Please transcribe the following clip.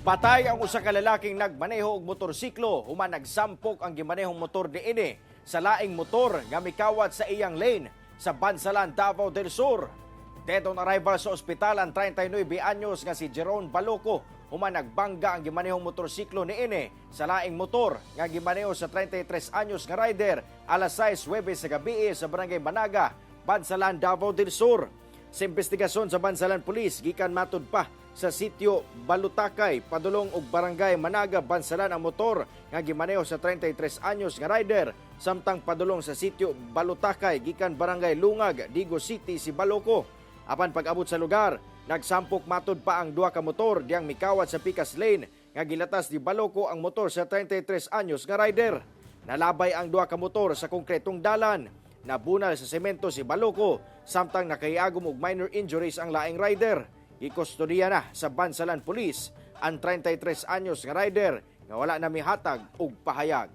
Patay ang usa ka lalaking nagmaneho og motorsiklo human nagsampok ang gimanehong motor niini sa laing motor nga mikawat sa iyang lane sa Bansalan, Davao del Sur. Dead on arrival sa ospital ang 39 anyos nga si Jerome Baloco human nagbangga ang gimanehong motorsiklo niini sa laing motor nga gimaneho sa 33 anyos nga rider alas 6:09 sa gabi sa Barangay Managa, Bansalan, Davao del Sur. Sa investigasyon sa Bansalan Police, gikan matud pa sa sitio Balutakay, padulong og Barangay Managa, Bansalan ang motor nga gimaneho sa 33 anyos nga rider, samtang padulong sa sitio Balutakay gikan Barangay Lungag, Digos City si Baloco. Apan pag-abot sa lugar, nagsampok matud pa ang duha ka motor diyang mikawat sa pikas lane nga gilatas ni Baloco ang motor sa 33 anyos nga rider. Nalabay ang duha ka motor sa konkretong dalan. Nabunal sa semento si Baloco samtang nakahiagom og minor injuries ang laing rider. Gikustodiya na sa Bansalan Police ang 33 anyos nga rider nga wala na mihatag og pahayag.